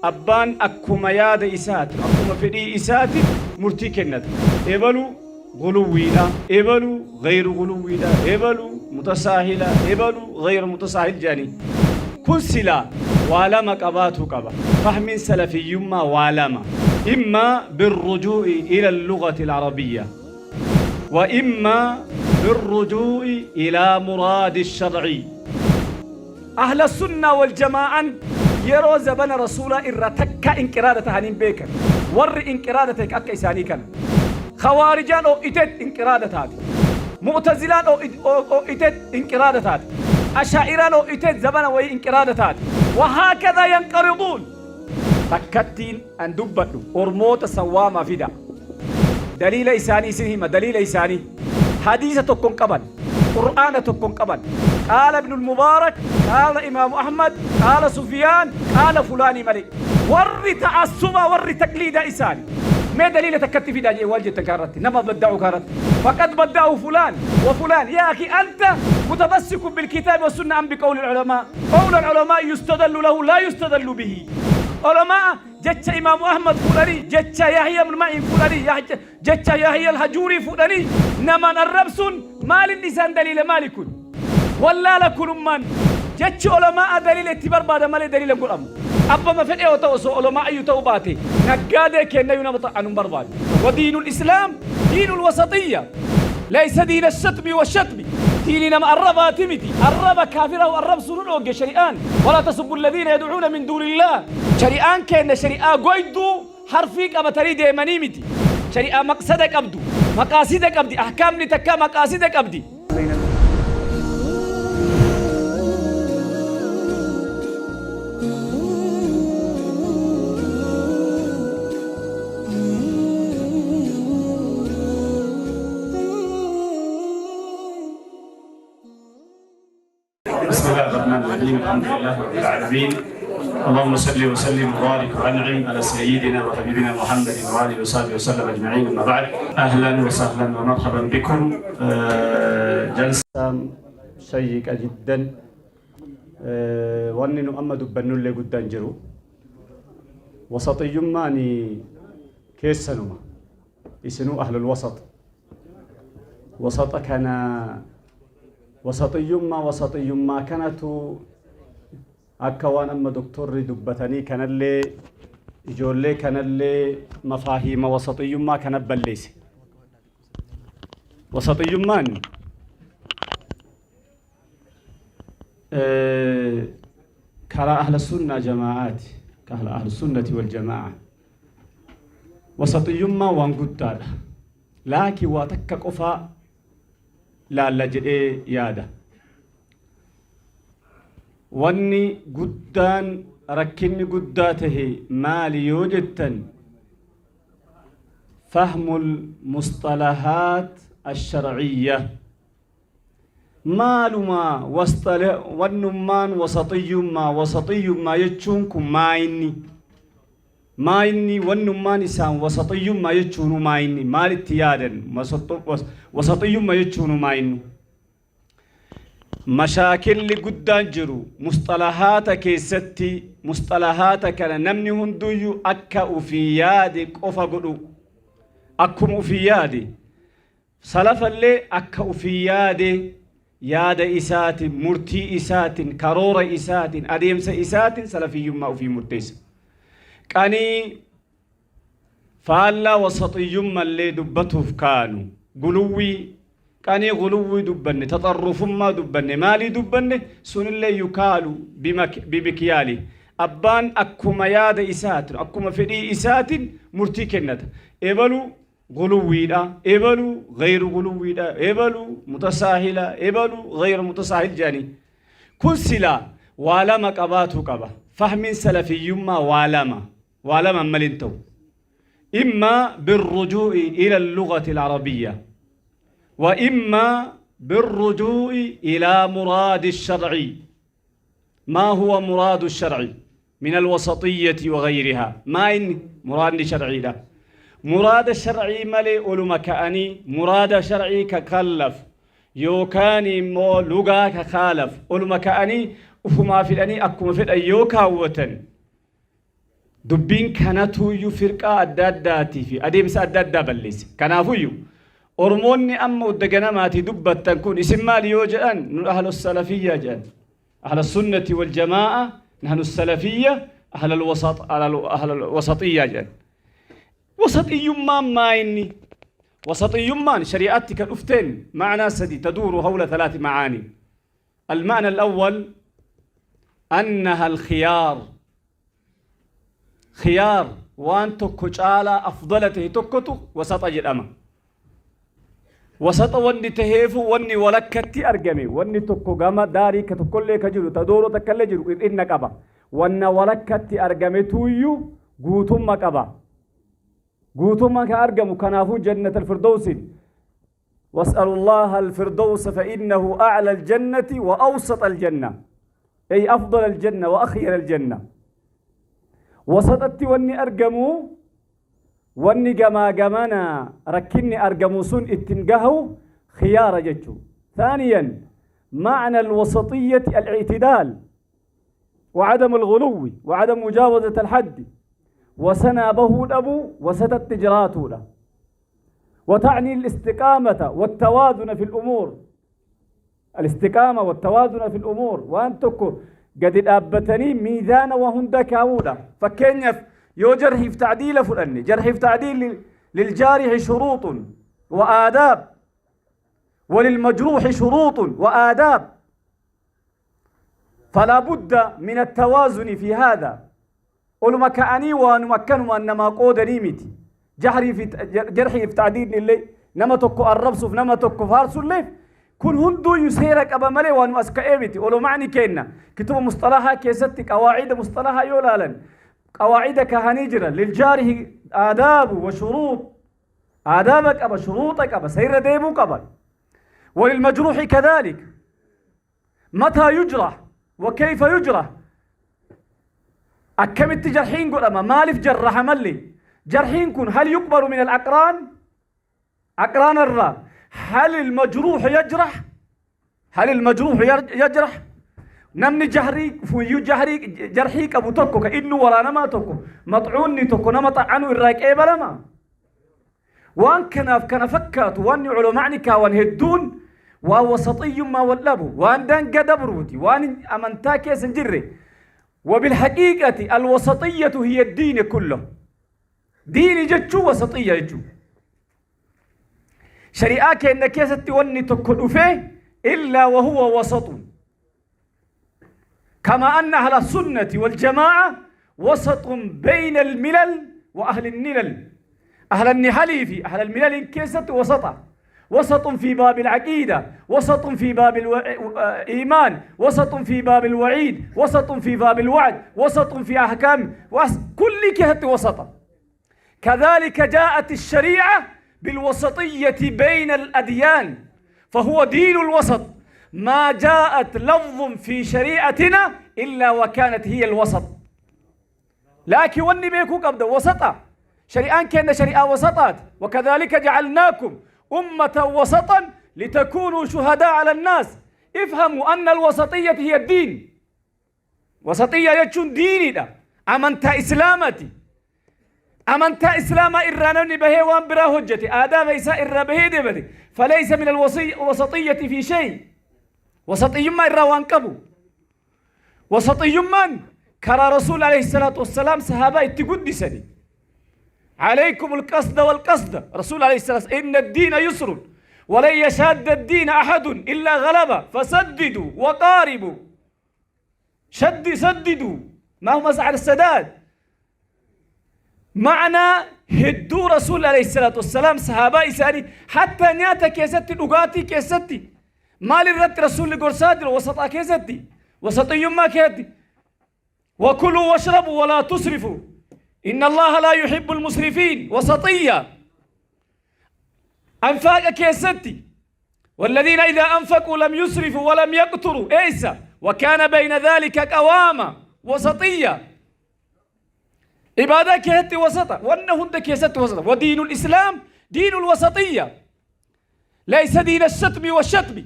Abbaan akkuma yaada isaatiin, akkuma fedhii isaatiin murtii kennata. Ebalu guluwwiidha, ebalu gayru guluwwiidha, ebalu mutasaahila, ebalu gayru mutasaahil jedhanii. Kun silaa waa lama qabaatuu qaba. Fahmiin salafiyyummaa waa lama. Imma birrujuu'i ila lughati al-arabiyya wa imma birrujuu'i ila muraadi shar'i. Ahla sunnaa wal jamaa'an yeroo zabana rasuulaa irraa takkaa inqiraada tahanii hin beekan. Warri inqiraada tahe ka akka isaanii kana. Khawaarijaan oo'itet inqiraada taate. Mu'tazilaan oo'itet inqiraada taate. Ashaa'iraan oo'itet zabana wayii inqiraada taate. Wahaakadhaa yanqariduun. Takkattiin an dubbadhu ormoota san waamaa fidaa. Daliila isaanii isin hima daliila isaanii. Hadiisa tokko hin qaban. Qur'aana tokko hin qaban. Qaala Ibnul Mubaarak, qaala Imaamu Ahmad, qaala Sufiyaan, qaala fulaanii malee. Warri ta'assubaa warri taqliidaa isaani. Mee daliila takkatti fidaa jee waan jettan kanarratti nama badda'u kanarratti. Faqad badda'u fulaan wa fulaan yaa akhi anta mutamassikun bilkitaabi wa sunna am biqawli ulamaa. Qawla ulamaa yustadallu lahu laa yustadallu bihi. Ulamaa jecha Imaamu Ahmad fuudhanii, jecha Yahya ibn Ma'in fuudhanii, jecha Yahya al-Hajuurii fuudhanii namaan arrabsuun maalinni isaan daliila maali kun? Wallaala kunummaan jechi ulamaa'a daliila itti barbaada malee daliila hin godhamu. Abbama fedhe yoo ta'u osoo ulamaa'iyyuu ta'uu baate naggaadee kennayyuu nama ta'an hin barbaadu. Wa diinul Islaam diinul wasaxiyya laysa diina shatmi wa shatmi diinii nama arrabaati miti arraba kaafirahu arrabsuu nu dhoogge shari'aan walaa tasubbu alladhiina yad'uuna min duunillaah shari'aan keenna shari'aa goyduu harfii qabatanii deemanii miti shari'aa maqsada qabdu maqaasida qabdi ahkaamni takkaa maqaasida qabdi. بسم الله الرحمن الرحيم، الحمد لله رب العالمين، اللهم صل وسلم وبارك وانعم على سيدنا وحبيبنا محمد وآله وصحبه وسلم اجمعين، اما بعد، اهلا وسهلا ومرحبا بكم. جلسة شيقة جدا. Wanni nu amma dubbannullee guddaan jiru wasaxiyyummaan keessanuma isinuu ahlul wasat wasaxa kana wasaxiyyummaa wasaxiyyummaa kanatu akka waan amma doktorri dubbatanii kanallee ijoollee kanallee mafaahiima wasaxiyyummaa kana balleesse. Wasaxiyyummaan karaa ahla sunnaa jamaa'aati. Karaa ahla sunnati wal jamaa'a. Wasaxiyyummaa waan guddaadha. Laakiin waa takka qofaa laalla jedhee yaada. Wanni guddaan rakkinni guddaa tahe maali yoo jettan, fahmul musxalahaat asharciyya maaluma wannummaan wasaxiyyummaa wasaxiyyummaa jechuun kun maayinni maayinni wannummaan isaan wasaxiyyummaa jechuunu maayinni maalitti yaadan wasaxiyyummaa jechuunu maayinnu Mashaakilli guddaan jiru musxalahaata keessatti musxalahaata kana namni hunduyyuu akka ufii yaade qofa godhu. Akkuma ufii yaade. Salafallee akka ufii yaade yaada isaatiin, murtii isaatiin, karoora isaatiin, adeemsa isaatiin salafiyyummaa ufii murteessa. Qanii faallaa wasaxiyyummallee dubbatuuf kaanu guluwwii qanii guluwwii dubbanne, taxarrufummaa dubbanne, maalii dubbanne, sunillee yukaalu bimikyaali. Abbaan akkuma yaada isaatiin, akkuma fedhii isaatiin murtii kennata. Ebalu guluwwiidha, ebalu gayru guluwwiidha, ebalu mutasaahila, ebalu gayru mutasaahil jedhanii. Kun silaa waa lama qabaatuu qaba. Fahmiin salafiyyummaa waa lama. Waa lama malee hin ta'u. Imma birrujuu'i ila lughati al-arabiyya wa imma birrujuu'i ila muraadi shar'i. ما هو مراد الشرع من الوسطية وغيرها؟ ما إن مراد شرعي له مراد الشرعي ملي أولما كأني مراد شرعي ككلف yookaan immoo lugaa kakaalaf oluma ka'anii ufumaa fidhanii akkuma fedhan yoo kaawwatan. Dubbiin kanatuuyyuu firqaa adda addaatii fi adeemsa adda addaa balleesse. Kanaafuyyuu Oromoonni amma udda ganamaatii dubbattan kun isin maali yoo jedhan, nu ahlu salafiyyaa jedhan. Ahla sunnati wal jamaa'a, nahnu salafiyya, ahla alwasatiyyaa jedhan. Wasaxiyyummaan maa inni? Wasaxiyyummaan shari'aatti ka dhufteen ma'anaa sadi, taduuru hawla thalaati ma'aani. المعنى الأول أنها الخيار، khiyaar waan tokko caalaa afdala tahe tokkotu wasaxa jedhama. Wasaxa wanni taheefu wanni walakkatti argame, wanni tokko gama daarii ka tokkollee ka jiru ta dooroo takkallee jiru hir'inna qaba. Wanna walakkatti argametuuyyuu guutumma qaba. Guutummaa ka argamu kanaafuu jannat alfirdowsiin واسأل الله الفردوس فإنه أعلى الجنة وأوسط الجنة، أي أفضل الجنة وأخير الجنة. Wasaxatti wanni argamu, wanni gamaa gamana rakkinni argamu sun ittin gahu khiyaara jechu. ثانيا، معنى الوسطية الاعتدال وعدم الغلو وعدم مجاوزة الحد، وسنا bahuu dhabu، وسطت jiraatuudha. وتعني الاستقامة والتوازن في الأمور، الاستقامة والتوازن في الأمور، waan tokko gadi dhaabbatanii miizaana waa hunda kaa'uudha. Fakkeenyaaf yoo jarhiif ta'diila fudhanne, jarhiif ta'diil للجارح شروط وآداب وللمجروح شروط وآداب، فلا بد من التوازن في هذا. Oluma ka'anii waanuma akkanuma namaa qoodanii miti. Jarhii fi ta'diilni illee, nama tokko arrabsuuf nama tokko faarsullee, kun hunduuyyuu seera qaba malee waanuma as ka'ee miti. Oluma'ni kenna kituba musxalahaa keessatti qawaacida musxalahaa yoo laalan qawaacida kahanii jira. للجارح آداب وشروط، aadaaba qaba, shuruuxa qaba, seerra deemuu qaba. وللمجروح كذلك، متى يجرح وكيف يجرح، akkamitti jarhiin godhama, maaliif jarraha malli jarhiin kun، هل يقبل من الأقران، أقران irraa، هل المجروح يجرح، هل المجروح يجرح؟ Namni jahrii fuyyuu jahrii jarhii qabu tokko ka inni waraanamaa tokko maxcuunni tokko nama xa'anu irraa qeebalama. Waan kanaaf kana fakkaatu wanni culamaani kaawan hedduun waan wasaxiyyummaa wal dhabu, waan daanga dabruuti, waan amantaa keessa hin jirre. وبالحقيقة الوسطية هي الدين كله. دين جتشو وسطية جتشو. شريعة كأن كيست وني تكون فيه إلا وهو وسط، كما أن أهل السنة والجماعة وسط بين الملل وأهل النلل. أهل النحل في أهل الملل كيست وسطا، وسط في باب العقيدة، وسط في باب الإيمان، وسط في باب الوعيد، وسط في باب الوعد، وسط في أحكام كل كهة وسطا. كذلك جاءت الشريعة بالوسطية بين الأديان، فهو دين الوسط. ما جاءت لفظ في شريعتنا إلا وكانت هي الوسط. لكن wanni beekuu qabda وسطا شريعان كأن شريعة وسطات. وكذلك جعلناكم أمة وسطا لتكونوا شهداء على الناس. افهموا أن الوسطية هي الدين. وسطية jechuun diinidha, amantaa islaamati. Amantaa islaamaa irraa namni bahee waan biraa hojjete, aadaaba isaa irraa bahee deebate، فليس من الوسطية في شيء. Wasaxiyyummaa irraa waan qabu. Wasaxiyyummaan karaa rasuul عليه الصلاة والسلام sahaabaa itti guddisani. عليكم القصد والقصد، رسول عليه الصلاة والسلام: إن الدين يسر ولن يشاد الدين أحد إلا غلبه فسددوا وقاربوا. شد سددوا، ما هو مسعى السداد معنى hedduu. Rasuul عليه الصلاة والسلام sahaabaa isaanii hatta nyaata keessatti, dhugaatii keessatti, maal irratti rasuulli gorsaa jiru? Wasaxaa keessatti, wasaxiyyummaa keessatti. وكلوا واشربوا ولا تسرفوا إن الله لا يحب المسرفين. وسطية. أنفاق keessatti: والذين إذا أنفقوا لم يسرفوا ولم يقتروا إيسا وكان بين ذلك قواما. وسطية. عبادة keessatti وسطا، wanna hunda keessatti وسطا. ودين الإسلام دين الوسطية، ليس دين الشتم والشتم.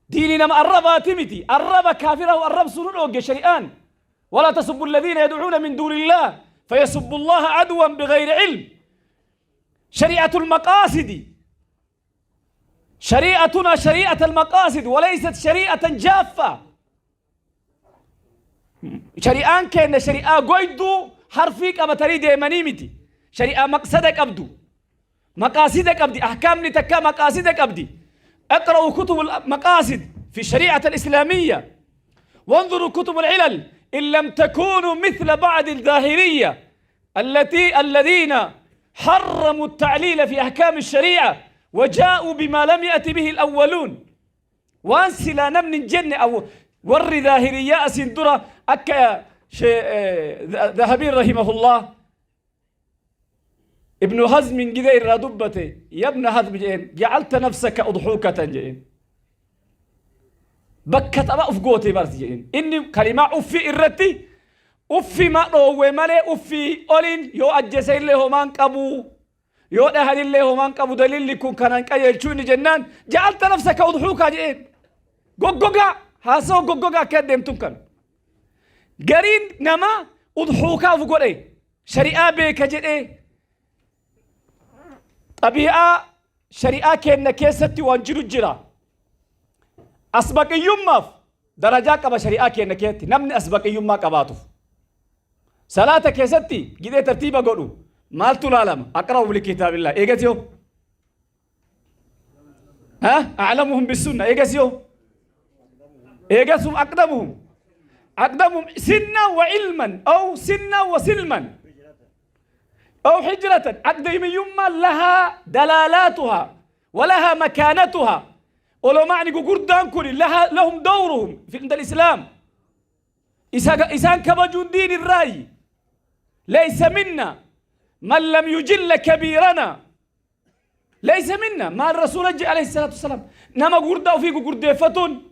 ديني nama arrabaati miti. Arraba kaafira arrabsuu nu dhoogge shari'aan. ولا تسبوا الذين يدعون من دون الله. فيسب الله عدوا بغير علم. شريعة المقاصد، شريعتنا شريعة المقاصد وليست شريعة جافة. Shari'aan keenya shari'aa goyduu harfii qabatanii deemanii miti. Shari'aa maqsada qabdu, maqaasida qabdi. Ahkaamni takka maqaasida qabdi. اقرأوا كتب المقاصد في الشريعة الإسلامية وانظروا كتب العلل، إن لم تكونوا مثل بعض الظاهرية الذين حرموا التعليل في أحكام الشريعة وجاءوا بما لم يأت به الأولون. Waan silaa namni hin jenne أو warri zaahiriyyaa asiin dura akka Dhahabiin رحمه الله Ibnu Hazmin gidee irraa dubbate, يا ابن حزم jeen, جعلت نفسك أضحوكة jeen, bakka tapha uf goote barsi jeen. Inni kalimaa uffi irratti uffi ma dhoowwe malee, uffi oliin yoo ajjese illee homaan qabu, yoo dhahanillee homaan qabu, dalilli kun kanan qajeelchuu inni jennaan, جعلت نفسك أضحوكة jeen. Goggogaa haasawa goggogaa akka deemtun kan gariin nama أضحوكة uf godhe, shari'aa beeka jedhee. Xabii'aa shari'aa kenna keessatti waan jiru jira. Asbaqiyyummaaf darajaa qaba shari'aa kenna keessatti. Namni asbaqiyyummaa qabaatuuf salaata keessatti gidee tartiiba godhu maaltu laalama? أقرأهم لكتاب الله, eegas yoo ها أعلمهم بالسنة, eegas yoo eegasum أقدمهم سنا وعلما أو سنا وسلما أو هجرة. أقدميما لها دلالاتها ولها مكانتها. Ulamaani gurguddaan kun لهم دورهم في عند الإسلام. Isaan kabajuun diin irraayi. ليس منا من لم يجل كبيرنا، ليس منا. Maal rasuula je عليه الصلاة والسلام? Nama gurdaa ofii gurguddeeffatuun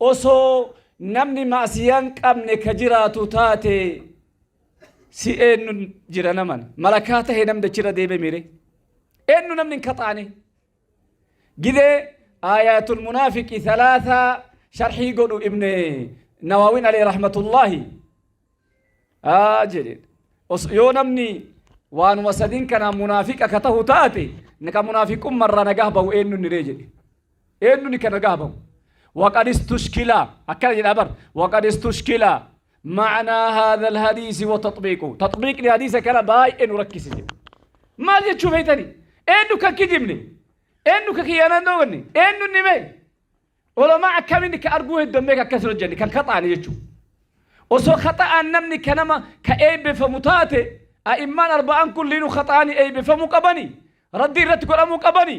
osoo namni maasiyaan qabne ka jiraatu taate, si eenyu jira naman malakaa tahee namni achirra deeme mire? Eenyu namni hin kaxaane? Gidee آيات المنافق ثلاثة sharhii godhu Ibn Nawaawin عليه رحمة الله jedhe, yoo namni waanuma sadiin kana munaafiqa ka tahu taate, ka munaafiqummarraa nagah bahu eenyu ni ree jedhe. Eenyu ni ka nagah bahu? وقد استشكل akkana jedha bar, وقد استشكل معنى هذا الحديث وتطبيقه. تطبيق الحديث kana baay'ee nu rakkise jedhe. Maal jechuu feetani? Eenyu kan kijibne? Eenyu ka kiyyaanaan dhoowwanne? Eenyu ni mee ulamaa akkamiin ka arguu heddommee akkas hojjenne kan kaxaane jechuu? Osoo kaxa'aan namni ka nama ka eebbifamu taate, a'immaan arba'aan kulliinuu kaxa'anii eebbifamuu qabani, raddii irratti godhamuu qabani.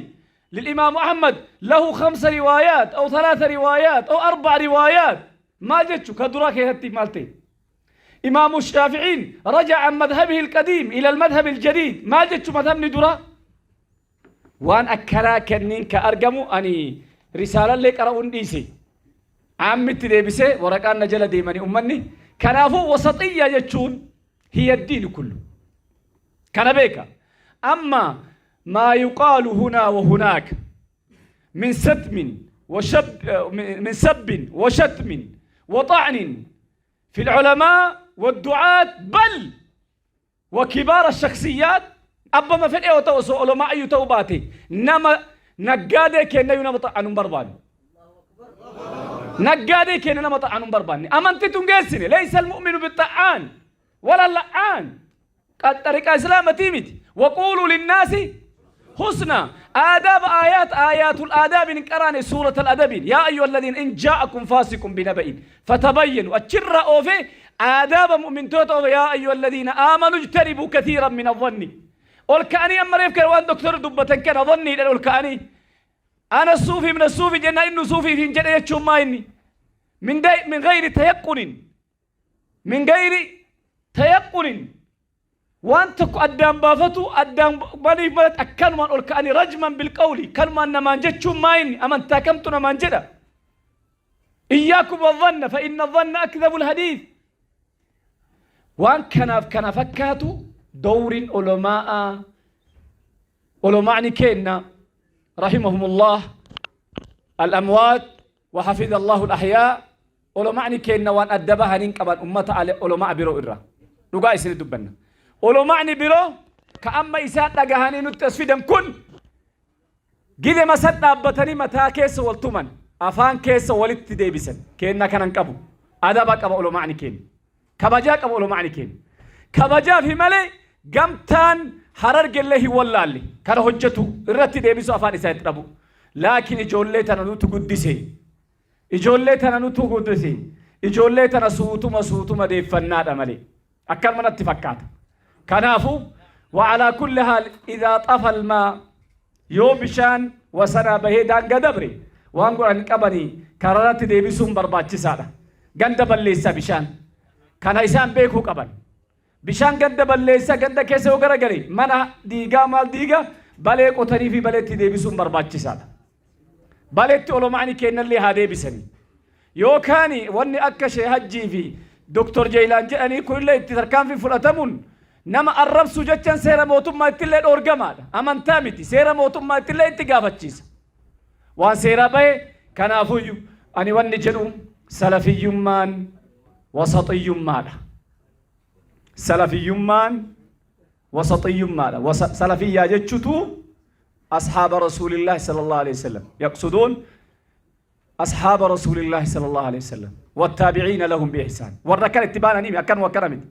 للإمام أحمد له خمس روايات أو ثلاث روايات أو أربع روايات. ما جتشو كدراك هتي مالتي. إمام الشافعي رجع عن مذهبه القديم إلى المذهب الجديد. ما جتشو مذهب ندرا وان أكلا كنين كأرجمو. أني رسالة لك أرى ديسي عمتي ديبسي ورقان نجل ديماني أمني. Kanaafuu wasatiyya jechuun هي الدين كله. Kana beeka. أما ما يقال هنا وهناك من ستم وشب من سب وشتم وطعن في العلماء والدعاة بل وكبار الشخصيات, abbama fedhe yoo ta'u, osoo ulamaa iyyuu ta'uu baate, nama naggaadee kenna nama xa'anu hin barbaanne. Naggaadee kenna nama xa'anu hin barbaanne. Amantitu hin geessine. ليس المؤمن بالطعان ولا اللعان. طريقة islaamatii miti. وقولوا للناس حسنا. آداب آيات آيات الآداب in qaraane سورة الأدب, يا أيها الذين إن جاءكم فاسق بنبإ فتبينوا. Achirra oofe آداب mu'mintoota oofe. يا أيها الذين آمنوا اجتنبوا كثيرا من الظن. Ol ka'anii amma reef kana waan doktor dubbatan kana dhanniidhaan ol ka'anii, أنا الصوفي من الصوفي jennaan, inni suufii hin jedhe jechuun maa inni من غير تيقن, من غير تيقن waan tokko addaan baafatu addaan baniif malatti akkanumaan ol ka'anii رجما بالقول kanumaan namaan jechuun maa inni amantaa kamtu namaan jedha? إياكم والظن فإن الظن أكذب الحديث. Waan kanaaf kana fakkaatu dawriin ulamaa'a, ulamaa'ni keenna رحمهم الله الأموات وحفظ الله الأحياء, ulamaa'ni keenna waan adda bahaniin qaban ummata ulamaa'a biroo irraa. Dhugaa isin dubbanna. Olomaani biroo ka amma isaan dhagahanii nutti as fidan kun gidema san dhaabbatanii mataa keessa wal tuman, afaan keessa walitti deebisan. Keenna kanan qabu adaba qaba. Olomaani keenya kabajaa qaba. Olomaani keenya kabajaa fi malee gamtaan Harargellee hin wallaalle kana hojjetu irratti deebisu afaan isaa itti dhabu. Laakiin ijoollee tana nutu guddise, ijoollee tana nutu guddise. Ijoollee tana suutuma suutuma deeffannaadha malee akkanuma natti fakkaata. Kanaafu وعلى كل حال إذا طفى الماء, yoo bishaan wasanaa bahee daangaa dabre, waan godhan qabanii kararatti deebisuun barbaachisaadha. Ganda balleessa bishaan kana isaan beekuu qaban. Bishaan ganda balleessa, ganda keessa yoo garagale mana diigaa, maal diigaa, balee qotanii fi baleetti deebisuun barbaachisaadha. Baleetti olomaani kennallee haa deebisanii. Yookaan wanni akka Shee Hajjii fi Doktor Jeelaan jedhanii kunillee itti tarkaanfii fudhatamuun, nama arrabsuu jechaan seera mootummaa ittillee dhoorgamaadha. Amantaa miti, seera mootummaa ittillee itti gaafachiisa. Waan seeraa bahe. Kanaafuyyuu ani wanni jedhu salafiyyummaan wasaxiyyummaadha. Salafiyyummaan wasaxiyyummaadha. Salafiyyaa jechuutu أصحاب رسول الله صلى الله عليه وسلم، يقصدون أصحاب رسول الله صلى الله عليه وسلم والتابعين لهم بإحسان. Warra kan itti baananii akkan wakkana miti.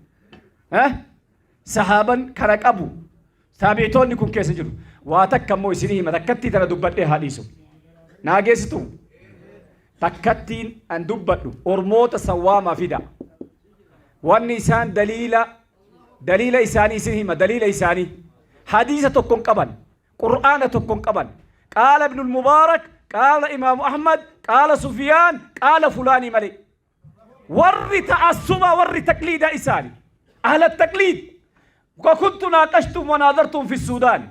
Sahaaban kana qabu, taabi'itoonni kun keessa jiru. Waa takka immoo isinii hima, takkattii tana dubbadhee haa dhiisu. Naa geessitu takkattiin an dubbadhu. Ormoota sawwaamaa fida. Wanni isaan daliila isaanii isin hima. Daliila isaanii hadiisa tokkon qaban, Qur'aana tokkon qaban. قال ابن المبارك، قال إمام أحمد، قال سفيان، قال فلاني malee. Warri ta'assuba, warri taqliida isaani, أهل التقليد. وكنت ناقشتم وناظرتم في السودان،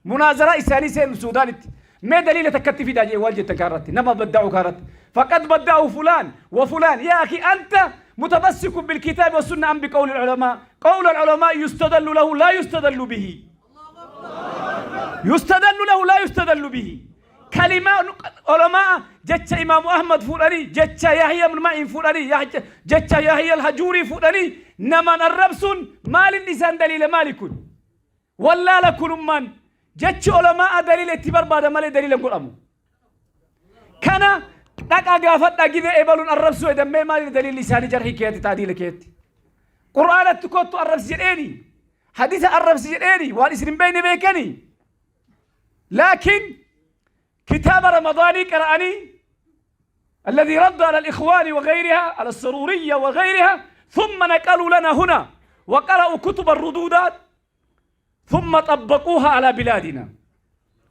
مناظرة إساني سين السودان. ما دليل تكتي في داجي والجة كارت نما بدعوا كارت؟ فقد بدعوا فلان وفلان. يا أخي، أنت متمسك بالكتاب والسنة أم بقول العلماء؟ قول العلماء يستدل له لا يستدل به، يستدل له لا يستدل به. كلمة علماء، jecha إمام أحمد fuudhanii, jecha يحيى بن معين fuudhanii, jecha يحيى الهجوري fuudhanii nama arrabsuun maalin isaan daliila? Maali kun? Wallaala kunummaan jechi ulamaa daliila itti barbaada malee daliila hin godhamu. Kana dhaqaa gaafadhaa. Gidee ebaluun arrabsuu edammee, maali daliilli isaanii? Jarhii keetti, taadiila keetti, Qur'aanatti kottu arrabsi jedheeni, hadisa arrabsi jedheeni, waan isin hin beekne beekanii. Laakiin كتاب رمضاني قرأني الذي رد على الإخوان وغيرها، على السرورية وغيرها، ثم نقلوا لنا هنا وقرأوا كتب الردودات ثم طبقوها على بلادنا.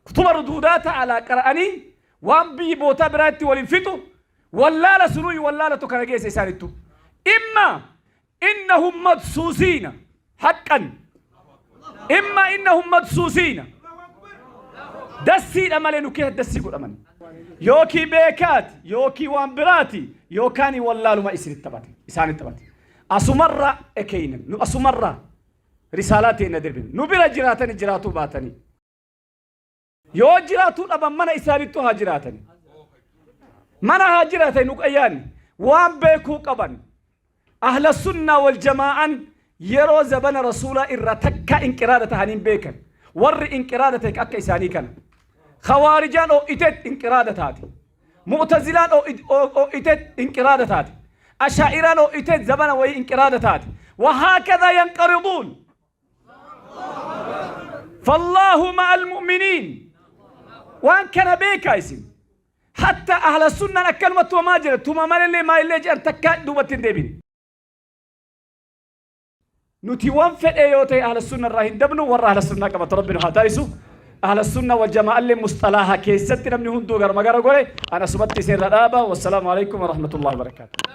كتب الردودات على قرأني وان بي بوتا براتي ولنفتو ولا سنوي ولا لا تكرجيس إسانتو. إما إنهم مدسوسين حقا، إما إنهم مدسوسين. Dassiidha malee nu keessa dassii godhaman. Yookii beekaati, yookii waan biraati, yookaan wallaaluma isinitti taphate, isaanitti taphate. Asumarra ekeynan nu, asumarra risaalaa ta'e darbine. Nu bira jiraatanii jiraatuu baatanii, yoo jiraatuu dhaban mana isaanittu haa jiraatani, mana haa jiraatani. Nu qayyaanni waan beekuu qaban, أهل السنة والجماعة yeroo zabana rasuulaa irraa takka inqiraada tahaniin beekan. Warri inqiraada ta'e akka isaanii kana khawaarijaan oo'itet inqiraada taate, mu'tazilaan oo'itet inqiraada taate, ashaa'iraan oo'itet zabana wayii inqiraada taate. وهكذا ينقرضون. فالله مع المؤمنين. Waan kana beekaa isin. حتى أهل السنة akkanumatti wamaa jira tuma malallee maalillee jedhan takka duubatti hin deebine. Nuti waan fedhe yoo ta'e أهل السنة irraa hin dabnu. Warra أهل السنة qabatu Rabbi nu haa taasisu. أهل السنة والجماعة illee musxalaaha keessatti namni hunduu garma gara gore. Ana sumatti isin irra dhaaba. والسلام عليكم ورحمة الله وبركاته.